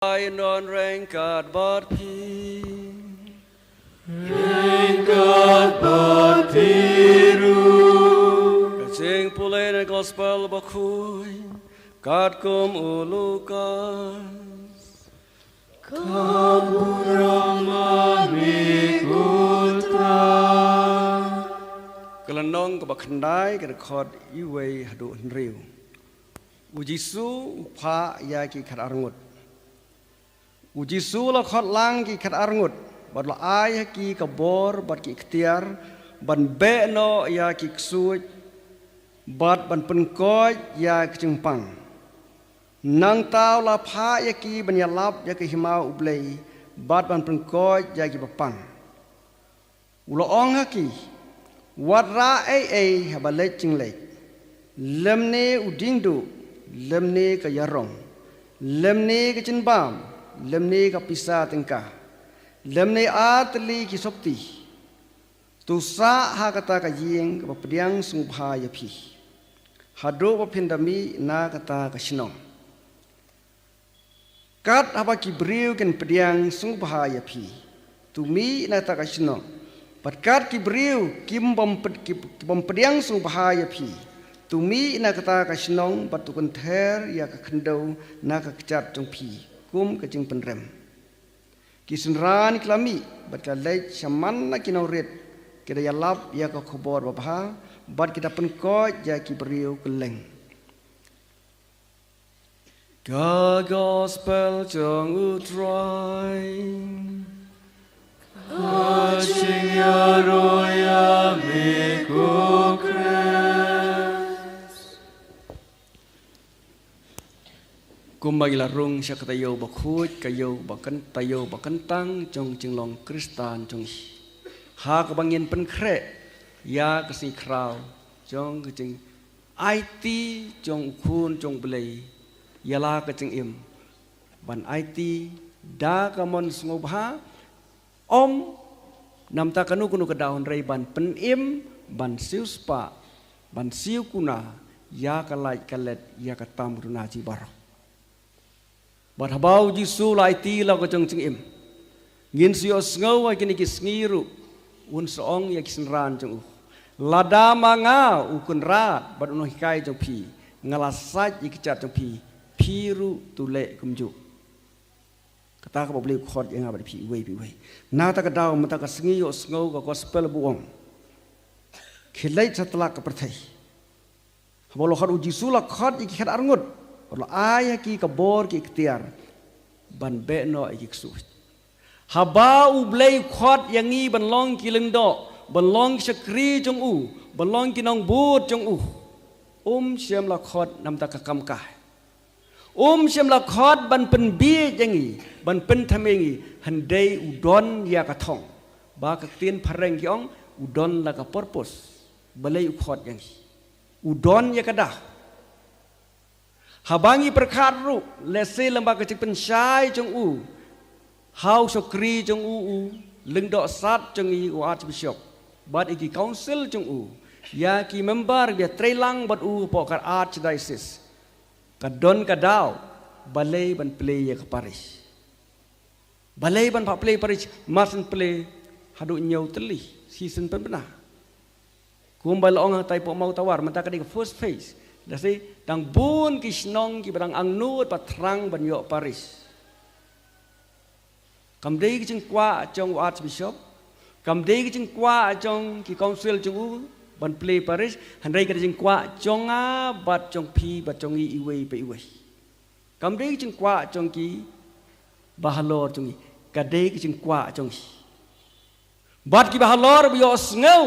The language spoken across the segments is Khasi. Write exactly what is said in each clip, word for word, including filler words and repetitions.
Ai non ryngkat bad phi. Ryngkat bad phi ruh. Ka jingpule na gospel bakhuid katkum u Lukas. Ka burom ma me ko Trai. Ka lynnong kaba khyndai, ka dkhot iwei haduh hynriew. U Jisu u phah ïa ki khatar ngut. U Jisu u la khot lang ki khatar ngut, bad u la ai ha ki ka bor bad ki ikhtiar ban beh noh ïa ki ksuid, bad ban pynkoit ïa ki jingpang. Nangta u la phah ïa ki ban ïalap ïa ka hima U Blei, bad ban pynkoit ïa ki bapang. U la ong ha ki, wat rah ei ei haba leit jingleit, lymne u diengduh, lymne ka ïarong, lymne ka jingbam, lymne ka pisa tyngka, lymne ar tylli ki sopti. To sah ha kata ka ïing kaba pdiang sngewbha ïa phi, haduh ba phin da mih na kata ka shnong. Kat haba ki briew kin pdiang sngewbha ïa phi, to mih na kata ka shnong. Bad kat ki briew kim bym pd-, ki, ki bym pdiang sngewbha ïa phi, to mih na kata ka shnong bad to kynther ïa ka khyndew na ka kjat jong phi, kum ka jingpynrem. Ki synran ki la mih bad ki la leit sha man la ki nongrit, ki da ïalap ïa ka khubor babha, bad ki da pynkoit ïa ki briew kylleng. Ka gospel jong u Trai. Ka jingïaroh ïa me ko Khrist. Kumba ngi la rung sha ka taïew bakhuid, ka ïew bakyn-, taïew bakyntang jong jinglong Khristan jong ngi. Ha kaba ngin pynkhreh ïa ka sngi khraw jong ka jing aiti jong u Khun jong U Blei ïa la ka jingim. Ban aiti da ka mon sngewbha, ym namta kano kano ka daw, hynrei ban pynim, ban siewspah, ban siew kuna ïa ka lait ka let, ïa ka tam ka duna jong ngi baroh. Bad haba u Jisu u la aiti la ka jong jingim, ngin sa ïohsngew ha kine ki sngi ruh un sa ong ïa ki synran jong u, lada ma nga u Kynrad bad u Nonghikai jong phi, nga la sait ïa ki kjat jong phi, phi ruh to leh kumjuh. Kata kaba U Blei u khot ïa nga bad phi iwei pa iwei. Na kata ka daw, mynta ka sngi ïohsngew ka gospel ba u ong, khie leit sha tlak ka pyrthei. Haba u la khot, u Jisu u la khot ïa ki khatar ngut, u la ai ha ki ka bor, ki ikhtiar ban beh noh ïa ki ksuid. Haba U Blei u khot ïa ngi ban long ki lyngdoh, ban long ki shakri jong u, ban long ki nongbud jong u, um shym la khot namta ka kam kaei. Um shym la khot ban pynbieit ïa ngi, ban pynthame ïa ngi, hynrei u don ïa ka thong. Ba ka ktien phareng ki ong, u don la ka purpose. Balei u khot ïa ngi. U don ïa ka daw. Haba ngi pyrkhat ruh, lehse lyngba ka jingpynshai jong u ha u shakri jong u, u lyngdoh sat jong ngi, u Archbishop, bad ïa ki council jong u, ïa ki member ba ïatreilang bad u hapoh ka Archdiocese. Ka don ka daw, balei ban plie ïa ka parish. Balei ban plie parish, mar shen plie haduh hynñiew tylli, shisien pynbna. Kumba la ong hangtai hapoh Mawtawar, mynta ka dei ka first phase. Lehse dang bun ki shnong kiba dang angnud ba thrang ban ïoh parish. Kam dei ka jingkwah jong u Archbishop, kam dei ka jingkwah jong ki council jong u ban plie parish, hynrei ka dei ka jingkwah jong nga bad jong phi bad jong ngi iwei pa iwei. Kam dei ka jingkwah jong ki bahalor jong ngi, ka dei ka jingkwah jong ngi. Bad ki bahalor ba ïohsngew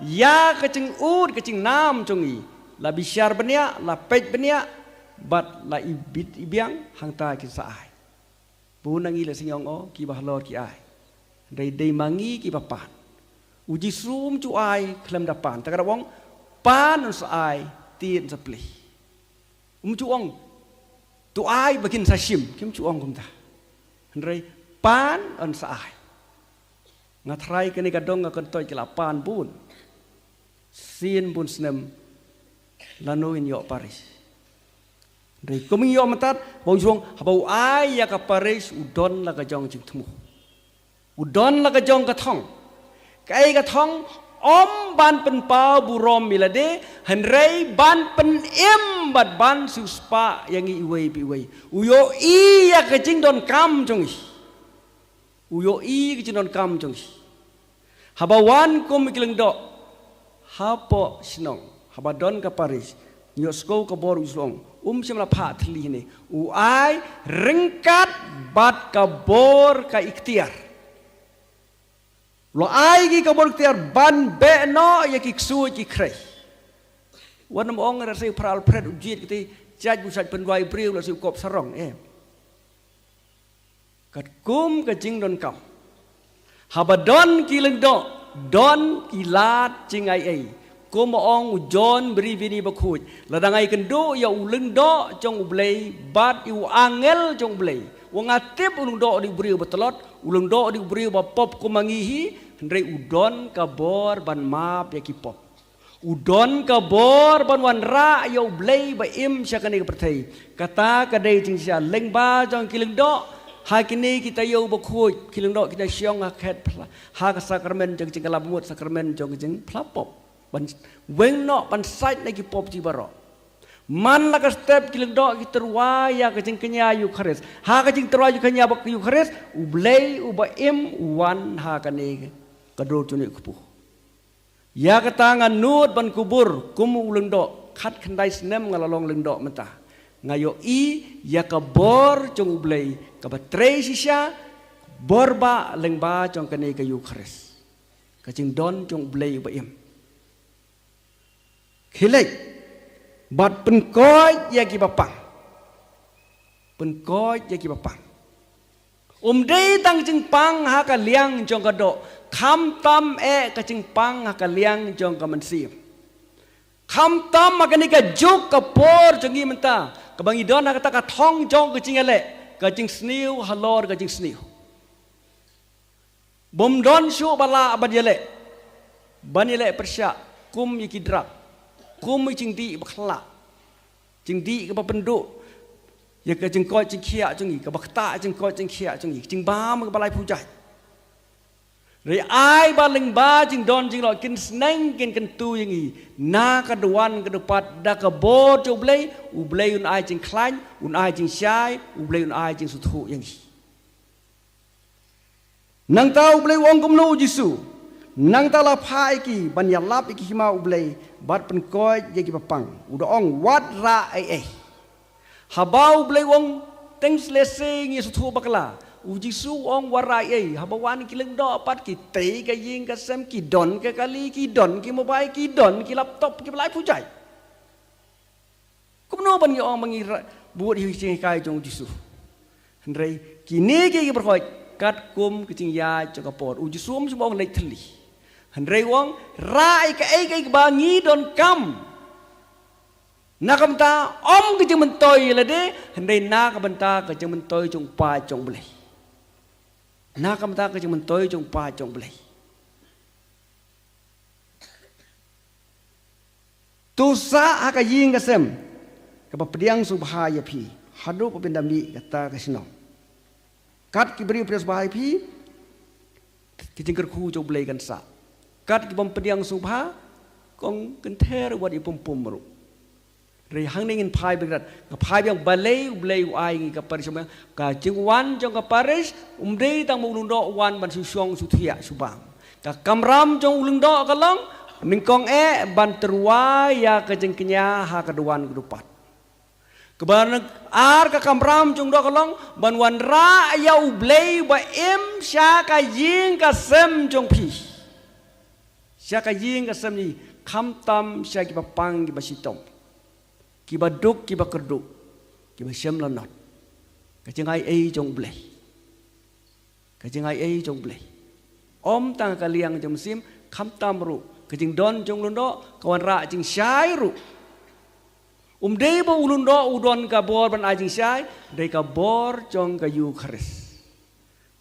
ïa ka jingud ka jingnam jong ngi, la bishar bniah, la peit bniah, bad la ibit ibiang, hangta kin sa ai. Bun na ngi la sngewthuh, o, ki bahalor ki ai. Hynrei dei ma ngi kiba pan. U Jisu um ju ai khlem da pan. Te ka da ong, pan un sa ai, tied un sa plie. Um ju ong, to ai ba kin sa shim, kim ju ong kumta. Hynrei pan un sa ai. Nga tharai kane ka dong nga kyntoit ki la pan bun. Sien bun snem lano in ïoh parish. Hynrei kum ngi ïoh mynta, ba u jrong, haba u ai ïa ka parish, u don la ka jong jingthmu. U don la ka jong ka thong. Kaei ka thong? Ym ban pynpaw burom ïa lade, hynrei ban pynim bad ban siewspah ïa ngi iwei pa iwei. U ïohi ïa ka jingdonkam jong ngi. U ïohi ka jingdonkam jong ngi. Haba wan kum ki lyngdoh hapoh shnong, haba don ka parish, ngi ïohsngew ka bor u jrong, um shym la phah thylli hangne. U ai ryngkat bad ka bor ka iktiar. La ai ki ka bor iktiar ban beh noh ïa ki ksuid ki khrei. Wat nym ong, la shu Phra Alfred u jied kti, jait bu jait pynduwai briew, la shu kop sarong, eh. Katkum ka jingdonkam. Haba don ki lyngdoh, don ki lad jingaiei. Kum ba ong u John Bri Bini Bakhuid, lada nga ïakynduh ïa u lyngdoh jong U Blei bad ïa u angel jong U Blei, wa nga tip u lyngdoh u dei u briew ba tlot, u lyngdoh u dei u briew ba pop kum ma ngi hi, hynrei u don ka bor ban map ïa ki pop. U don ka bor ban wanrah ïa U Blei ba im sha kane ka pyrthei. Kata ka dei jingshisha. Lyngba jong ki lyngdoh, ha kine ki taïew bakhuid, ki lyngdoh ki da shong ha khet phla, ha ka sakramen jong ka jingkylla bamut, sakramen jong ka jingpla pop. Ban weng noh, ban sait na ki pop jong ngi baroh. Man la ka step ki lyngdoh ki tyrwa ïa ka jingkñia Eukharist. Ha ka jingtyrwa jingkñia ba Eukharist, U Blei uba im u wan ha kane ka dur jong ngi kpu. Ïa kata nga nud ban kubur kum u lyngdoh, khatkhyndai snem nga la long lyngdoh mynta. Nga ïohi ïa ka bor jong U Blei kaba trei shisha, bor ba lyngba jong kane ka Eukharist. Ka jingdon jong U Blei uba im. Khie leit bad pynkoit ïa kiba pang. Pynkoit ïa kiba pang. Um dei tang jingpang ha ka liang jong ka doh, khamtam eh ka jingpang ha ka liang jong ka mynsiem. Khamtam ha kane ka juk ka por jong ngi mynta, kaba ngi don ha kata ka thong jong ka jingïaleh, ka jingsniew halor ka jingsniew. Bym don shuh ba lah ban ïaleh, ban ïaleh pyrshah kum ïa ki drug, kum ïa jingdih ba khlah, jingdih kaba pynduh ïa ka jingkoit jingkhiah jong ngi, kaba ktah jingkoit jingkhiah jong ngi, jingbam kaba laiphew jait. Hynrei ai ba lyngba jingdon jingdoh kin sneng kin kyntu ïa ngi na ka duwan ka dupat da ka bor jong U Blei, U Blei un ai jingkhlaiñ, un ai jingshai, U Blei un ai jingsngewthuh ïa ngi. Nangta U Blei u ong kumno U Jisu? Nangta la phah ïa ki ban ïalap ïa ki hima U Blei bad pynkoit ïa kiba pang. U da ong, wat rah ei ei. Haba U Blei u ong, teng shlei seh ngi sngewthuh bakla. U Jisu u ong wat rah ei ei. Haba wan ki lyngdoh pat, ki tei ka ïing ka sem, ki don ka kali, ki don ki mobile, ki don ki laptop, kiba laiphew jait. Kumno ban ngi ong ba ngi ra-, bud ïa ka jinghikai jong U Jisu? Hynrei kine ki, ki pyrkhat katkum ka jingïaid jong ka por. U Jisu um shym ong leit thylli. Hynrei u ong rah ïa kaei kaei ba ngi donkam. Na ka bynta ym ka jingmyntoi ïa lade, hynrei na ka bynta ka jingmyntoi jong u Kpa jong U Blei. Na ka bynta ka jingmyntoi jong u Kpa jong U Blei. To sah ha ka ïing ka sem kaba pdiang sngewbha ïa phi, haduh ba phin da mih kata ka shnong. Kat ki briew pdiang sngewbha ïa phi, ki jingkyrkhu jong U Blei kan sah. Kat ki bym pdiang sngewbha, kong kynther wat ïa pum pum ruh. Hynrei hangne ngin phai biang, nga phai biang balei U Blei u ai ngi ka parish, ka jingwan jong ka parish, um dei tang ba u lyngdoh u wan ban shu shong shu thiah shu bam. Ka kamram jong u lyngdoh ka long nyngkong eh ban tyrwa ïa ka jingkñia ha ka duwan ka dupat. Kaba ar ka kamram jong u lyngdoh ka long ban wanrah ïa U Blei ba im sha ka ïing ka sem jong phi. Sha ka ïing ka sem jong ngi, khamtam sha kiba pang kiba shitom, kiba duk kiba kyrduh, kiba shem lanot. Ka jingaiei jong U Blei. Ka jingaiei jong U Blei. Ym tang ka liang jong mynsiem, khamtam ruh ka jingdon jong u lyngdoh ka wanrah jingshai ruh. Um dei ba u lyngdoh u don ka bor ban ai jingshai, dei ka bor jong ka Eukharist.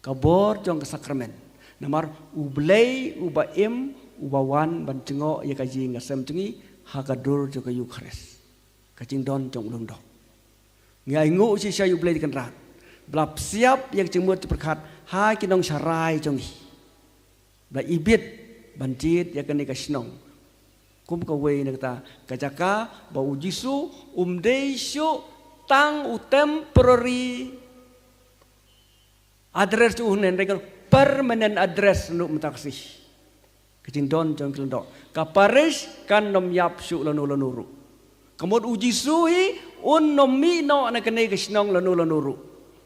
Ka bor jong ka sakramen. Namar U Blei uba im, uba wan ban jngoh ïa ka ïing ka sem jong ngi ha ka dur jong ka Eukharist. Ka jingdon jong u lyngdoh. Ngi ainguh shisha ïa U Blei Kynrad ba la psiap ïa ka jingmut jingpyrkhat ha ki nongsharai jong ngi, ba la ibit ban jied ïa kane ka shnong kum kawei na kata ka jaka ba U Jisu um dei shuh tang u temporary address jong u, hynrei ka permanent address naduh mynta ka sngi. Ka jingdon jong ki lyngdoh, ka parish kan ym ïap shuh lano lano ruh. Ka mut U Jisu hi un ym mih noh na kane ka shnong lano lano ruh.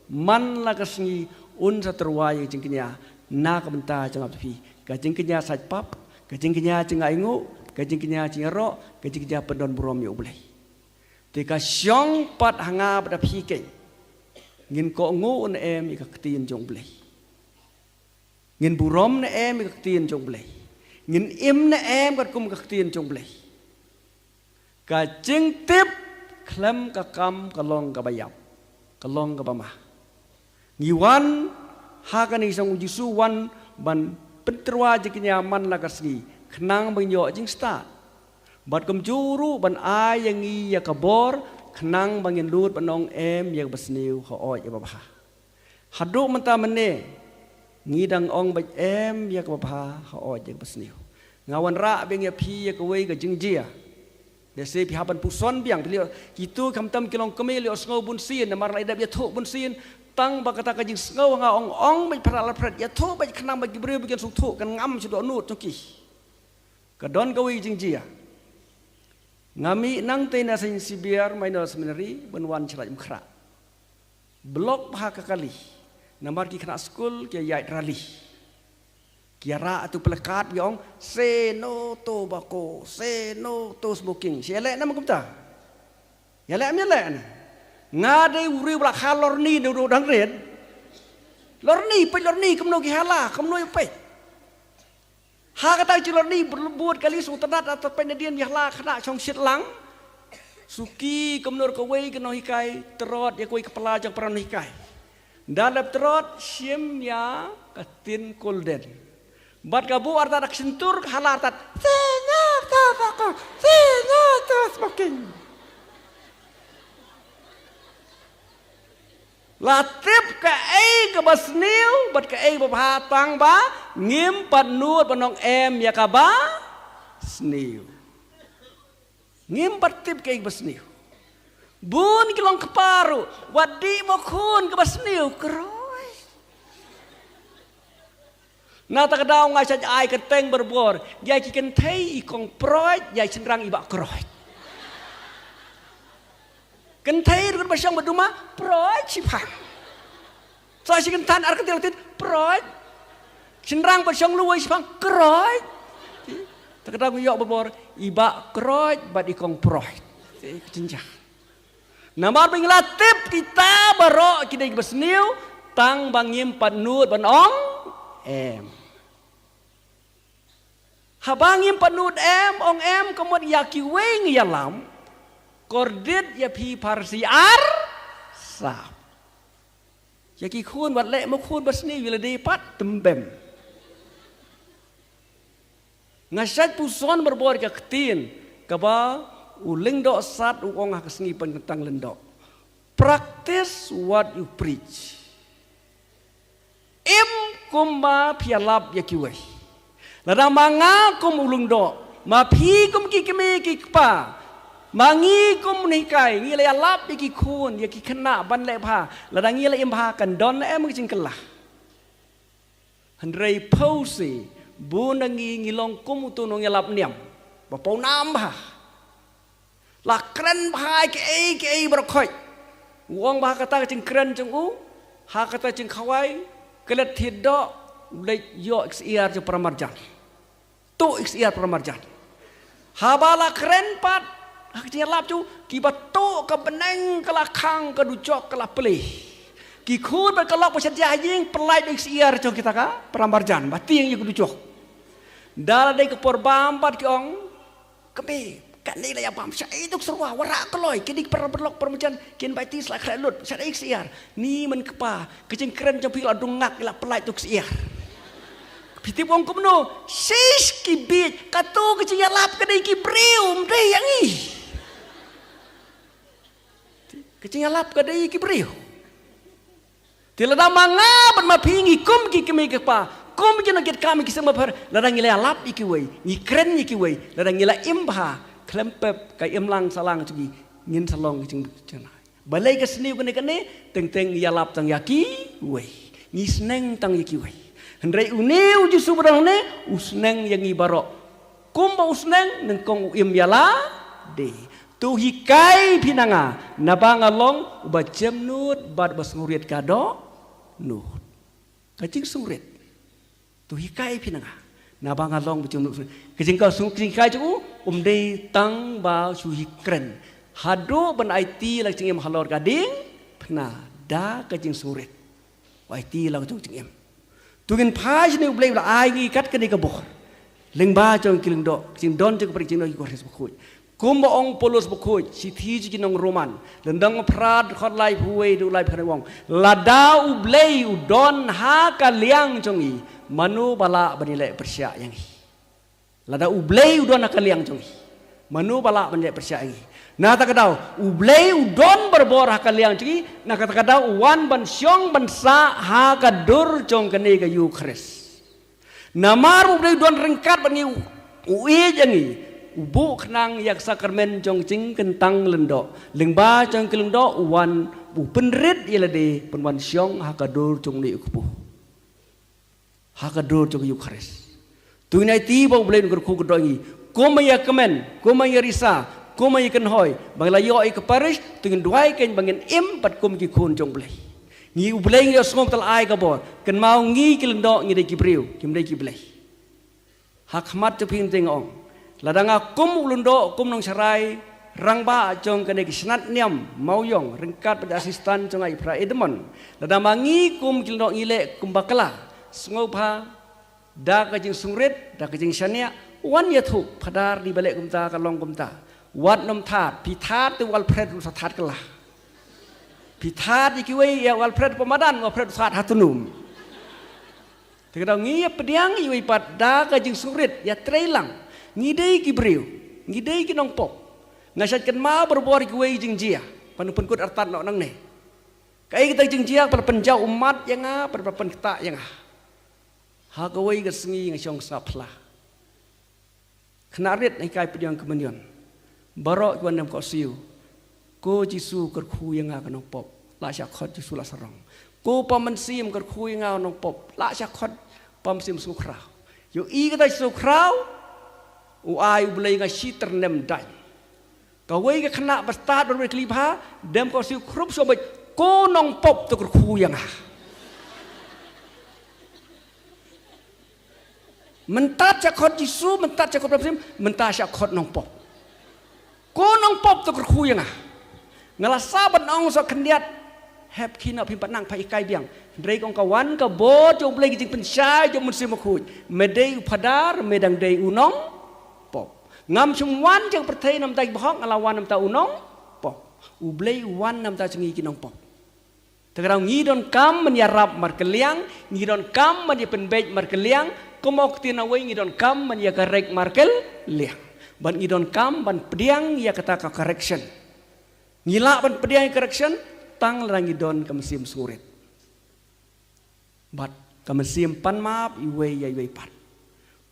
Man la ka sngi un sa tyrwa ïa ka jingkñia na ka bynta jong nga bad phi. Ka jingkñia sait pap, ka jingkñia jingainguh, ka jingkñia jingïaroh, ka jingkñia pyndon burom ïa U Blei. Te ka shong pat ha nga bad ha phi keiñ. Ngin kohnguh ne em ïa ka ktien jong U Blei? Ngin burom ne em ïa ka ktien jong U Blei? Ngin im ne em katkum ka ktien jong U Blei? Ka jingtip khlem ka kam ka long kaba ïap, ka long kaba ma. Ngi wan ha kane ka shnong, U Jisu u wan ban pyntyrwa jingkñia man la ka sngi khnang ba ngin ïoh jingstad. Bad kumjuh ruh ban ai ïa ngi ïa ka bor khnang ba ngin lut ban ong em ïa kaba sniew, hooid ïa kaba bha. Haduh mynta mynne ngi dang ong beit em ïa kaba bha, hooid ïa kaba sniew. Nga wanrah biang ïa phi ïa kawei ka jingjia. Lehse phi hap ban puson biang, phi leh, kito khamtam ki longkmie leh sngew bunsien, namar la dep ïathuh bunsien. Tang ba kata ka jingsngew ha nga ong ong beit phra la phret, ïathuh beit khnang ba ki briew ba kin sngewthuh kan ngam sha dohnud jong ki. Ka don kawei jingjia. Nga mih nangtei na Saint Xavier Minor Seminary ban wan sha Laitumkhrah. Block bha ka kali. Namar ki khynnah skul ki ïaid rally. Ki ïarah atu placard ki ong, "Say no tobacco, say no to smoking." Shi ïaleh na ma kumta? Ïaleh, ym ïaleh na. Nga dei u riew ba la kha lorni ne u dang rit. Lorni, peit lorni kumno ki hala, kumno ïa peit. Ha kata ka jinglorni bud kali sngewtynnat, ata peit nadien ïa la khynnah shong shit lang. Suki kumno kawei ka nonghikai, trot ïa kawei ka pala jong para nonghikai. Nda lep trot shim ïa ka tin kulden. Bad ka buh artat da ka shyntur, ka hala artat. Senya ta ta ko, senya ta smoking. La tip kaei kaba sniew bad kaei kaba bha, tang ba ngim pat nud ban ong em ïa kaba sniew. Ngim pat tip kaei kaba sniew. Bun ki long kpa ruh, wat dih mo khun, kaba sniew kroi. Na kata ka daw nga shait ai kyrteng barabor, ïa ki kynthei i kong Proid, ïa i shynrang i bah Kroid. Kynthei ruh ba shong ba duma, Proid shiphang. Sa shi kynthan ar kynthei la tied, Proid. Shynrang ba shong luwai shiphang, Kroid. Kata ka daw nga ïoh barabor, i bah Kroid bad i kong Proid. Te ka jynjar. Namar ba ngi la tip kita baroh ki dei kiba sniew, tang ba ngim pat nud ban ong em. Haba ngim pat nud em, ong em, ka mut ïa kiwei ngi ïalam, kordit ïa phi Pharisi ar sap. Ïa ki khun, wat leh mo khun ba sniew, ïa lade pat tymbem. Nga shait puson barabor ka ktien kaba u Lyngdoh Sat u ong ha ka sngi pynkyntang Lyngdoh. Practice what you preach. Im kumba phi ïalap ïa kiwei. Lada ma nga kum u Lyngdoh, ma phi kum ki kmie ki kpa, ma ngi kum u nonghikai, ngi la ïalap ïa ki khun, ïa ki khynnah ban leh bha, lada ngi la im bha kan don em ka jingkylla. Hynrei pawsi, bun na ngi ngi long kum uto u nongïalap niam ba pawnam bha. La kren bha ïa kiei kiei baroh khoit. U ong ba ha kata ka jingkren jong u, ha kata ka jingkhawai, klet thied doh, u leit ïoh i ksyiar jong para marjan. Tuh i ksyiar para marjan. Haba la kren pat ha ka jingïalap jong u, kiba tuh ka bneng ka la khang, ka dujok ka la plie. Ki khun bad ka lok ba shad ïa ha ïing, pyllait da i ksyiar jong kita ka para marjan ba tieng ïa ka dujok. Da la dei ka por bam pat ki ong, kmie, kane la ïa bam shaei tu ka syrwa, wanrah kloi, kine ki para lok para marjan kin bai ti, sa la khleh lut shaei ksyiar. Ni man kpa, ka jingkren jong phi la dung ngak, la pyllait tu ksyiar. Phi tip ong kumno? Shish ki bieit, kato ka jingïalap ka dei ki briew, ym dei ïa ngi. Ka jingïalap ka dei ïa ki briew. Te lada ma nga bad ma phi ngi kum ki kmie ki kpa, kum ki nongkitkam ki seng bapher, lada ngi la ïalap ïa kiwei, ngi kren ïa kiwei, lada ngi la im bha, khlem pep ka imlang sahlang jong ngi, ngin sa long ki jing jana. Balei ka sniew kane kane, teng teng ngi ïalap tang ïa kiwei, ngi sneng tang ïa kiwei. Hynrei une u Jisu ba don hangne u sneng ïa ngi baroh. Kumba u sneng nyngkong u im ïalade. To hikai phi na nga naba nga long uba jemnud bad ba sngewrit ka dohnud. Ka jingsngewrit. To hikai phi na nga naba nga long uba jemnud. Ka jingkha sngewrit, ka jingkha jong u um dei tang ba shu hi kren. Haduh ban aiti la ka jingim halor ka diengphna da ka jingsngewrit. Ba aiti la ka jong jingim. To ngin phai shane, U Blei u la ai ngi kat kane ka bor. Lyngba jong ki lyngdoh, ka jingdon jong ka pyrthei, jingdon jong ki Khrist bakhuid. Kumba ong Paulus bakhuid, shithi jong ki nong Roman, lynnong phra, dkhot laiphew wei haduh laiphew khyndai, u ong, lada U Blei u don ha ka liang jong ngi, mano ba lah ban ïaleh pyrshah ïa ngi? Lada U Blei u don ha ka liang jong ngi, mano ba lah ban ïaleh pyrshah ïa ngi? Na kata ka daw U Blei u don barabor ha ka liang jong ngi. Na kata ka daw u wan ban shong ban sah ha ka dur jong kane ka Ïukharist. Namar U Blei u don ryngkat bad ngi, u ïeit ïa ngi, u buh khnang ïa ka sakramen jong jingkyntang lyngdoh. Lyngba jong ki lyngdoh u wan, u pynrit ïa lade, pynwan shong ha ka dur jong une u kpu. Ha ka dur jong ka Ïukharist. To ngin aiti ba U Blei un kyrkhu kyrdoh ïa ngi. Kum ïa kmen, kum ïa risa, kum ïa kynhoi, ba ngi la ïoh ïa ka parish, to ngin duwai kein ba ngin im pat kum ki khun jong U Blei. Ngi U Blei ngi ïohsngew, te la ai ka bor. Kynmaw ngi ki lyngdoh ngi dei ki briew, kim dei ki blei. Ha khmat jong phi te nga ong, lada nga kum u lyngdoh, kum nongsharai rangbah jong kane ka shnat niam Mawïong, ryngkat bad assistant jong nga i Phra Edmond, lada ma ngi kum ki lyngdoh ngi leh kum bakla, sngewbha da ka jingsngewrit, da ka jingshaniah, wan ïathuh, Phadar, dei ba leh kumta, ka long kumta. Wat nym thad. Phi thad te u Alfred ruh sa thad kylla. Phi thad ïa kiwei, ïa u Alfred pa madan, u Alfred u thad ha tnum. Te ka daw ngi ïa pdiang ïa iwei pat da ka jingsngewrit, ïatrei lang. Ngi dei ki briew, ngi dei ki nongpop. Nga shait kynmaw barabor ïa kiwei jingjia, ban pynkut artat noh nangne. Kaei kata ka jingjia, ba la pynjaw ummat ïa nga, ba la pynktah ïa nga. Ha kawei ka sngi nga shong sngap phla. Khynnah rit, hikai pdiang, ka mynïon. Baroh ki wan dem koh siew. Ko Jisu, kyrkhu ïa nga ka nongpop. Lah sha khot Jisu, lah sarong. Ko Pa Mynsiem, kyrkhu ïa nga ka nongpop. Lah sha khot Pa Mynsiem Sngewkhraw. Ïohi kata Jisu Khraw, u ai U Blei ïa nga shi tyrnem daiñ. Kawei ka khynnah ba stad, ba rit kli bha, dem koh siew khrup sha beit, ko nongpop, to kyrkhu ïa nga. Mynta sha khot Jisu, mynta sha khot Pa Mynsiem, mynta sha khot nongpop. Ko nongpop, to kyrkhu ïa nga. Nga la sah ban ong sa khyndiat, hep khie noh, phim pat nang, pha hikai biang. Hynrei kong, ka wan ka bor jong U Blei, ka jingpynshai jong U Mynsiem Bakhuid. Me dei u phadar, me dang dei u nongpop. Ngam shym wan sha ka pyrthei namar ki bahok, nga la wan namar u nongpop. U Blei u wan namar jong ngi ki nongpop. Te ka daw ngi donkam ban ïarap markylliang, ngi donkam ban ïa pynbeit markylliang, kum u ktien uwei, ngi donkam ban ïa correct markylliang. Bad ngi donkam ban pdiang ïa kata ka correction. Ngi lah ban pdiang ïa correction tang lada ngi don ka mynsiem sngewrit. Bad ka mynsiem pan map iwei ïa iwei pat.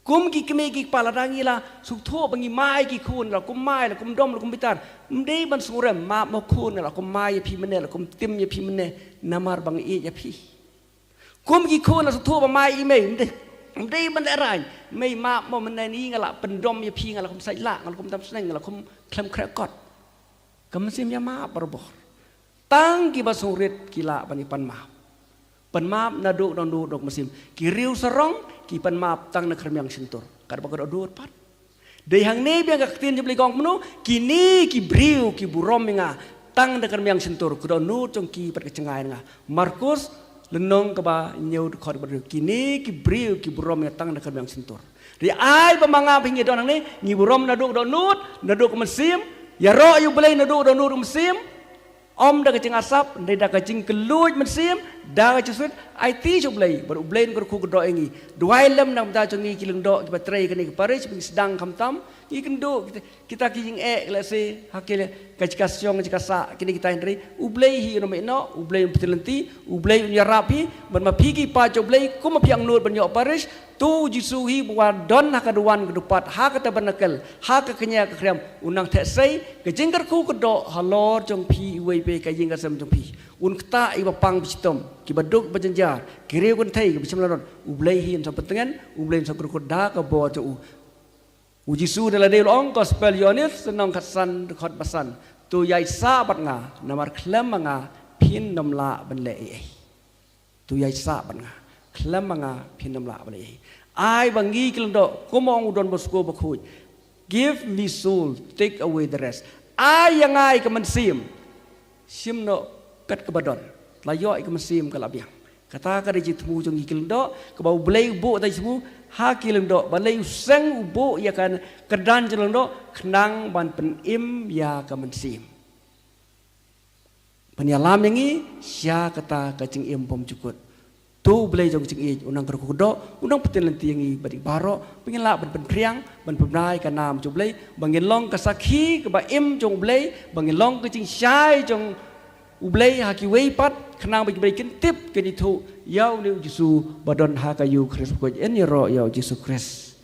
Kum ki kmie ki kpa, lada ngi la sngewthuh ba ngi mai ki khun, la kum mai, la kum dom, la kum bitar, ym dei ban sngewrem, map mo khun, la kum mai ïa phi mynne, la kum tim ïa phi mynne, namar ba nga ïeit ïa phi. Kum ki khun la sngewthuh ba mai i mei, ym dei, ym dei ban lehraiñ, mei, map mo mynne, ni nga la pyndom ïa phi, nga la kum sait lah, nga la kum tam sneng, nga la kum khlem khreh kot. Ka mynsiem ïa map barabor. Tang kiba sngewrit ki lah ban ïa pan map. Pan map naduh dohnud, dohnud ka mynsiem. Ki riewsarong ki pan map tang na ka rmiang shyntur. Katba ka dohnud pat. Dei hangne biang ka ktien jong U Blei, ka ong kumno, kine ki briew ki burom ïa nga tang na ka rmiang shyntur, ka dohnud jong ki pat ka jngai na nga. Markus, lynnong kaba hynñiew, dkhot kaba hynriew. Kine ki briew ki burom ïa nga tang na ka rmiang shyntur. Dei ai ba ma nga bad phi ngi don hangne, ngi burom naduh dohnud, naduh ka mynsiem, ïaroh ïa U Blei naduh dohnud ka mynsiem, ym da ka jingasap, hynrei da ka jingkylluid mynsiem, Da ka jingsngewrit, aiti sha U Blei, bad U Blei un kyrkhu kyrdoh ïa ngi. Duwai lem na ka bynta jong ngi ki lyngdoh kiba trei kane ka parish, ba ngi sdang khamtam, ngi kynduh kita, kita ki jingeh, lehse, ha ki, ka jaka shong, ka jaka sah, kine kita hynrei, U Blei hi un ïehnoh, U Blei un pynlynti, U Blei un ïarap hi, bad ma phi ki paid jong U Blei, kum ma phi angnud ban ïoh parish, to U Jisu hi ba wan don ha ka duwan ka dupat, ha ka tabernacle, ha ka kñia ka khriam, un nang theh sei, ka jingkyrkhu kyrdoh halor jong phi iwei pa iwei ka ïing ka sem jong phi. Un ktah ïa kiba pang ba shitom, kiba duk ba jynjar, ki riew kynthei, kiba shym la don, U Blei hi un sa pyntngen, U Blei un sa kyrkhu da ka bor jong u. U Jisu da lade u la ong, Gospel Ïoannis, lynnong khatsan, dkhot ba san. To ïaid sah bad nga, namar khlem ma nga, phin ym lah ban leh ei ei. To ïaid sah bad nga, khlem ma nga, phin ym lah ban leh ei ei. Ai ba ngi ki lyngdoh, kum ong u Don Bosco bakhuid. Give me soul, take away the rest. Ai ïa nga ïa ka mynsiem. Shim noh kat kaba don. La ïoh ïa ka mynsiem ka la biang. Kata ka dei jingthmu jong ngi ki lyngdoh, kaba U Blei u buh da jingthmu ha ki lyngdoh, balei u seng u buh ïa ka kyrdan jong lyngdoh, khnang ban pynim ïa ka mynsiem. Ban ïalam ïa ngi sha kata ka jingim bymjukut. To U Blei jong ka jingïeit un nang kyrkhu kyrdoh, un nang pyntip lynti ïa ngi bad ïa baroh, ba ngin lah ban pynphriang, ban pynbna ïa ka nam jong U Blei, ba ngin long ka sakhi kaba im jong U Blei, ba ngin long ka jingshai jong U Blei ha kiwei pat, khnang ba ki briew kin tip, kin ithuh ïa une U Jisu ba don ha ka Ïukharist bakhuid. Yn ïaroh ïa U Jisu Khrist.